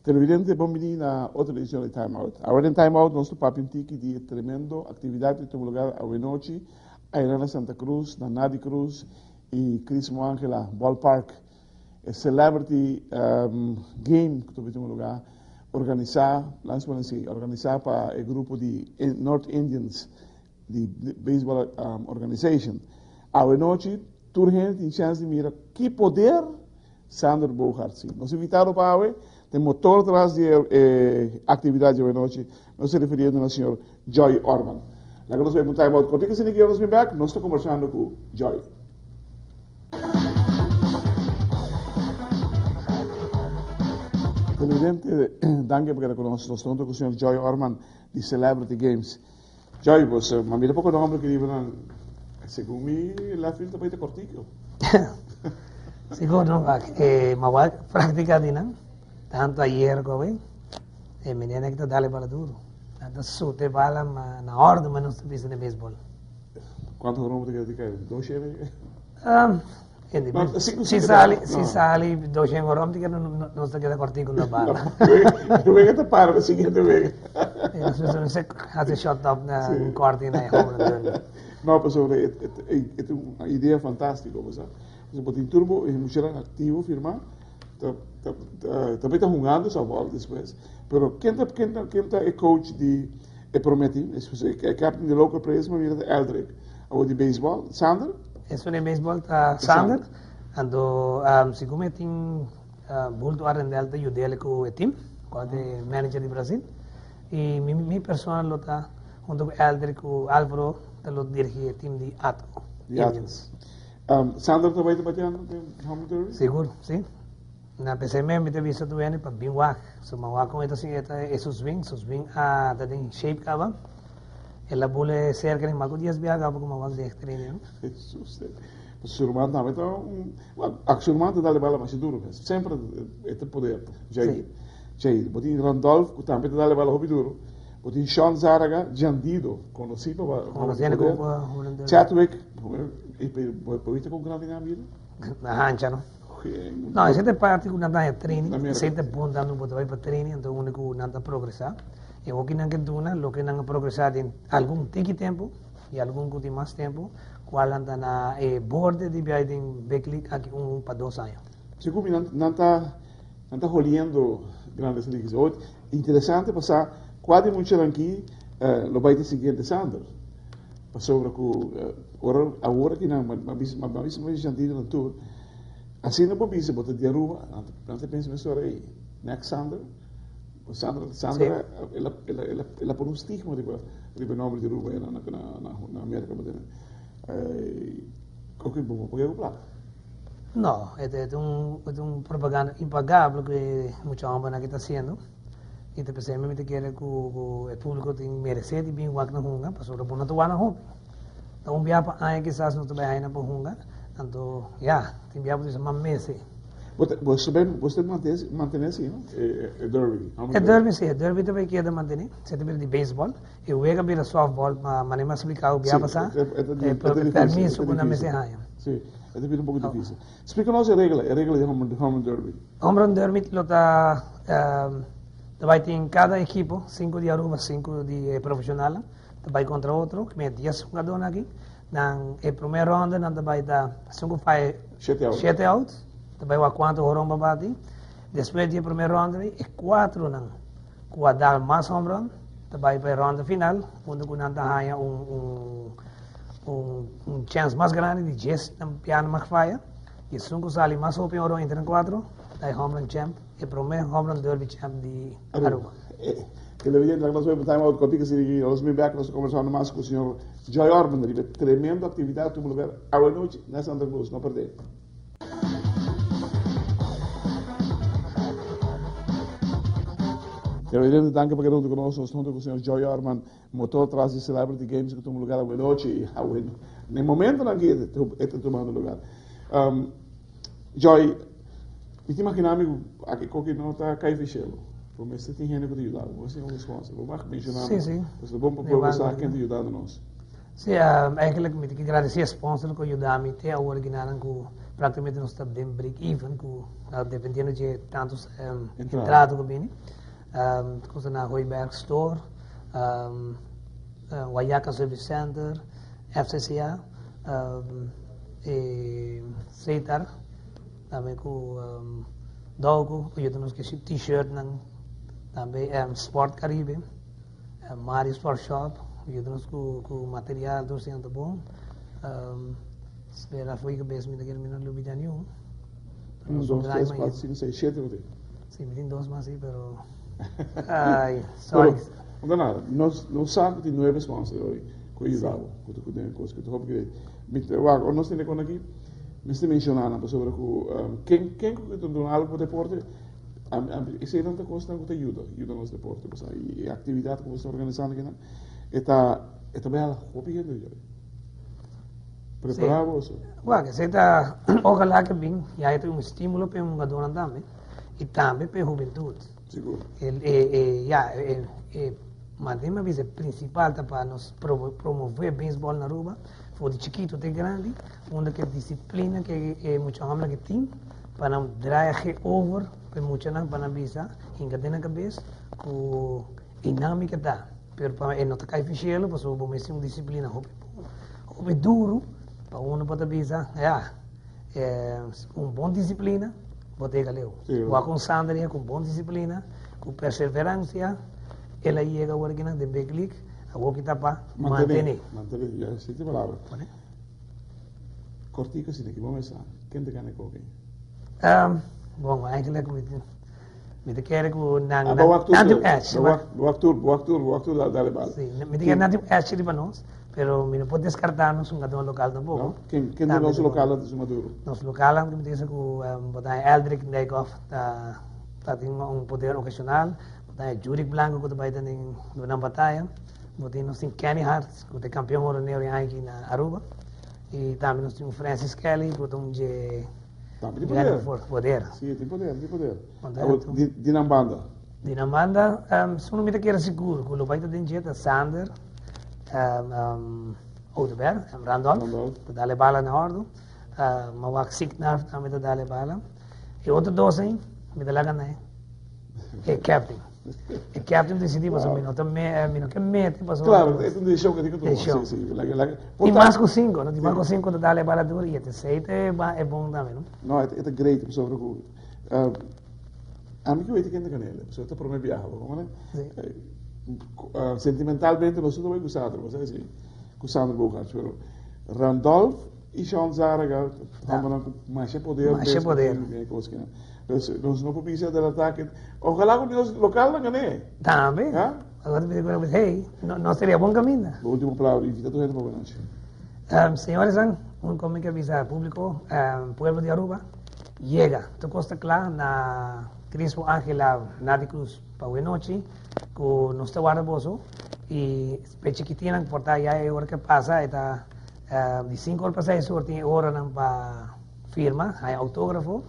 Televidente, bon bini na otro edicion di Time Out. Awe den Time Out nos ta papia un tiki di e tremendo actividad cu tuma lugar awe nochi ayera na Santa Cruz, na Nadi Cruz y Crismo Angela Ballpark. E Celebrity Game cu ta tuma lugar organisa, laat nos si, organisa pa e grupo di North Indians di Baseball Organization. Awe nochi tur hende tin chance di mira ki poder Sander Bogaerts tin. Nos invitado pa awe ta e motor tras di e actividad di awe nochi. Nos ta refiriendo na señor Joy Orman. Laga nos bai pa un time out cortico asina ki nos bin bek nos ta conversando cu Joy. Televidente, danki pa keda cu nos. Nos ta hunto cu señor Joy Orman di Celebrity Games. Joy, bo sa, ma mira poco nomber ki riba nan. Segun mi, left field ta bai ta cortico. Sigur no, eh, ma wak practica di nan, tanto ayer como awe, e mi nene ki ta dale bala duro. Nan ta sute bala ma na orde ma nos ta bisa den baseball. Cuanto horon bo ta kere di kai? Dos shete? Um, si sali, si sali dos shen horon ti kere nos ta keda cortico na bala. E wega ta para pa siguiente wega. Nos haci shot up na un corte na e home run. No, pasobra e ta un idea fantastico, bo sa. Pasobra bo tin tur bo e muchanan activo firma, ta ta ta ta hungando softball despues. Pero ken ta ken ta ken ta e coach di e prome team? E captain di local players mi mira ta Eldrick. Awor di baseball, Sander? Esun di baseball ta Sander. Anto segun mi tin Bulto Arendel ta yud'el ku e team, kual ta e manager di Brasil. I mi mi persona lo ta hunto ku Eldrick ku Alvaro ta lo dirigi e team di Atco Indians. Sander ta bai ta bateando den Home Derby? Sigur, si. Na p'esei mes mi ta bisa tur hende pa bin wak. So mi a wak kon e ta e ta e su swing, su swing a ta den shape kaba. El a bule serka di mas ku dies biaha kaba ku mi a wak den e training. Jesus. Su ruman tambe ta un, well, su ruman ta dal e bala masha duro mes. Semper e ta poder. Jair. Jair. Bo tin Randolph ku tambe ta dal e bala hopi duro. Bo tin Sean Zaraga, Jandido, konosí pa poder. Chadwick, bo wita kon grandi nan a bira? Na hancha no. No, esei ta e parti ku nan ta haña training, esei ta bon tambe bo ta bai pa training, anto unda ku nan ta progresá. E hopi nan ke duna loke nan a progresá den algun tiki tempu i algun ku tin mas tempu, kual nan ta na e borde di bai den big league aki un pa dos aña. Segun mi nan nan ta nan ta holiendo Grandes Ligas. Awor interesante pa sa kua di muchanan aki lo bai ta e siguiente Sander. Pasobra ku ora awor aki nan a bisa a bisa mi shantido nan tur asina bo bisa bo ta di Aruba nan ta pensa mesora ey next Sander Sander Sander el a el a el a pone un stigma riba riba e nomber di Aruba na na na Amerika bo tene oke bo por paga ku plaka. No, e ta un e ta un propaganda impagabel ku e mucha hombernan aki ta hasiendo. I ta p'esei mi ta kere ku ku e públiko tin meresé di bin wak na hunga, pasobra bo no ta wak na hopi. Ta un bia pa aña kisas nos ta bai haña pa hunga, anto ya, tin bia bo ta bisa mas mese. Bo ta bo ta bo ta mantené mantené si no e e derby? E derby si, e derby ta bai keda mantené, esei ta bira di beisbòl, e wega bira sòftbòl, ma manera mi a splika bo bia pasá, e permiso ku nan mester haña. Si, e ta bira un poko difísil. Splika nos e regla, e regla di home run derby. Home run derby lo ta ta bai tin kada ekipo, sinku di Aruba, sinku di e profesionalnan, ta bai kontra otro, ku dies hugadónan aki. Nan e promé ronda nan ta bai ta esun ku faya shete out, ta bai wak kuantu horon pa bati. Despues di e promé ronda e kuatronan ku a dal mas home run ta bai pa e ronda final, unda ku nan ta haña un un un un chèns mas grandi di djes nan piano mag faya. I esun ku sali mas hopi oro entre nan kuatro ta e home run champ, e promé home run derby champ di Aruba. Televidente, laga nos bai pa time out kòrtiku si nos bin bèk nos ta kombersando mas ku señor Joy Orman riba e tremendo aktividat ku tuma lugar awe nochi na Santa Cruz. No pèrdè. Televidente, danki pa keda huntu ku nos. Nos ta huntu ku señor Joy Orman, motor tras di Celebrity Games ku tuma lugar awe nochi. Awe, na e momentonan aki e ta tumando lugar. Joy, mi ta imagina mi ku aki koki no ta kai fi shelu. Bo mester tin hende ku ta yuda bo. Bo mester tin un sponsor. Bo mag menshona Sí, sí. Pasobra ta bon pa pueblo sa ken ta yudando nos. Sí, eigenlijk mi ta ke gradesí e sponsor ku a yuda mi te awor ginanan ku praktikamente nos ta den break even ku dependiendo dje tantu entrada ku bini. Cosa na Hooiberg Store, Wayaca Service Center, FCCA, e Setar, tambe ku Douko ku yuda nos ku e t-shirtnan, tambe Sport Caribe, Mario Sport Shop ku yuda nos ku material tur esei ta bon. Spera fo'i kabes mi ta kere mi no lubida niun. Un, dos, tres, kuater, sinku, seis, shete bo tin. Si, mi tin dos mas si, pero ay, sorry. Pero, no ta nada. Nos, nos sa ku tin nuebe sponsor hoy ku a yuda bo, ku ta ku den e kos, ku ta hopi great. Mi ta wak, ora nos tene kon aki, mester menshoná nan pasobra ku ken, ken ku ta duna algu pa deporte, eseinan ta kosnan ku ta yuda, yuda nos deporte. Pasobra e aktividat ku bo sta organisando akinan, e ta, e ta bai hala hopi hende hoy. Prepará boso. Wak, esei ta, ojalá ke bin, ya e ta un estímulo pa e hungadónan tambe. I tambe pa e hubentut. Sigur. E, e, e, ya, e, e manera mi a bisa e prinsipal ta pa nos promove beisbòl na Aruba, for di chikitu te grandi, unda ku e disiplina ku e mucha hòmbernan ke tin pa nan draai ge over pa e muchanan pa nan bisa hinka den nan kabes ku einan mi ke ta. Pero pa e no ta kai fishelu pasobra bo mester un disiplina hopi bon, hopi duru pa uno por ta bisa, ya. Un bon disiplina, bo ta yega leu. Wak un Sander yega ku bon disiplina, ku perseverancia, el a yega awor akinan den big league, awor ki ta pa mantene. Mantene, ya, si te palabra. Kortiko si ki bo mesa, ken ta gana e koki? Bon, eigenlijk mi ta kere ku nan Ah, bo wak tur, nan tin un edge. Bo wak tur, bo wak tur, bo wak tur dale bala. Si, mi ta kere nan tin un edge riba nos. Pero mi no por descarta nos hungador local tampoco. No? Ken, ken di nos local ta suma duro? Nos local mi ta bisa cu bo ta Eldrick Dijkhoff ta ta tin un poder ocasional, bo ta Jurick Blanco cu ta bay den nan bataya, bo tin nos tin Kenny Hart cu ta e campeon horonero e aña aki na Aruba y tambe nos tin un Francis Kelly cu ta un dje Tambe tin poder. Poder. Si, tin poder, tin poder. Di, di nan banda? Di nan banda, um, mi ta kere sigur cu lo bay ta den dje ta Sander, um, um, Oduber, um, Randolph, Randolph. ta dale bala na ordo. Ma wak Signar tambe ta dale bala. E otro dos ei, mi ta laga na e captain. E captain decidi pasobra mi no ta me, mi no ke mete pasobra. Claro, e ta un decision cu tin cu tuma. Decision. Si, si. Laga, laga. Tin mas cu cinco, no? Tin mas cu cinco ta dale bala duro y e tercer ta e bon tambe, no? No, e ta great pasobra cu ami ke weten ken ta gan'el, pasobra ta prome biaha, bo comprende? Si. Sentimentalmente nos tur ta bay cu Sandro, bo sa si, cu Sandro Bogaerts, pero Randolph y Sean Zarraga ta hombernan cu masha poder. Masha poder. Dus nos no por bisa del ataque. Ojalá cu nos localnan gané. Tambe. Ha? Awor mi ta bisa, hey, no, no sería bon caminda. Bo ultimo palabra, invita tur hende pa buena nochi. Señores, un con mi ke bisa publico, pueblo di Aruba, yega. Tur cos ta cla na Crispo Angela Nadi Cruz pa awe nochi cu nos ta warda boso y pe chikitinnan por ta ya e ora ke pasa e ta di cinco or pa seis or tin e oranan pa firma, haña autógrafo.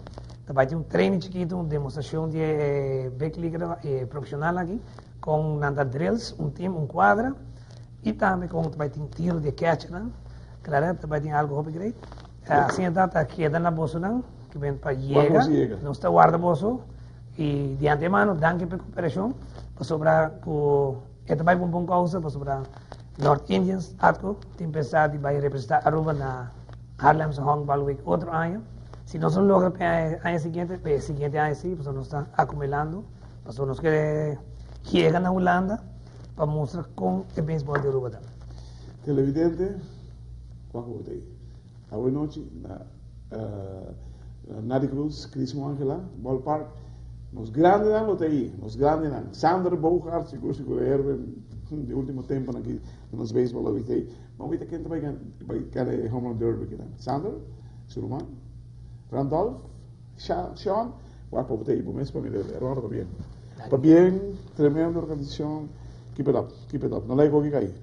Ta bai tin un training chikitu, un demostracion di e big leaguer e profesional aki con nan ta drills, un team, un cuadra y tambe con ta bai tin tiro di e catchernan. Claro, ta bai tin algo hopi great. Asina ta, ta keda na bosonan ki ben pa yega. Nos ta warda boso y di antemano danki pa e cooperacion pasobra cu e ta bai pa un bon causa pasobra North Indians ATCO tin pensa di bai representa Aruba na Haarlemse Honkbalweek otro aña. Si nos no logra pa e aña siguiente, pa e siguiente aña si, pasobra nos ta acumulando, pasobra nos kere yega na Hulanda pa mustra con e beisbol di Aruba ta. Televidente, wak bo ta ei. Awe nochi na Nadi Cruz, Crismo Angela, Ballpark. Nos grandenan lo ta ei, nos grandenan. Sander Bogaerts, sigur sigur e héroe di ultimo temponan aki den nos beisbol lo ta ei. Ban wita ken ta bai gana e home run derby akinan. Sander, su ruman, Randolph, Sean, wak pa bo ta ei, bo mes pa mira e ronda pabien. Pabien, tremendo organisacion. Keep it up, keep it up. No laga e koki kai.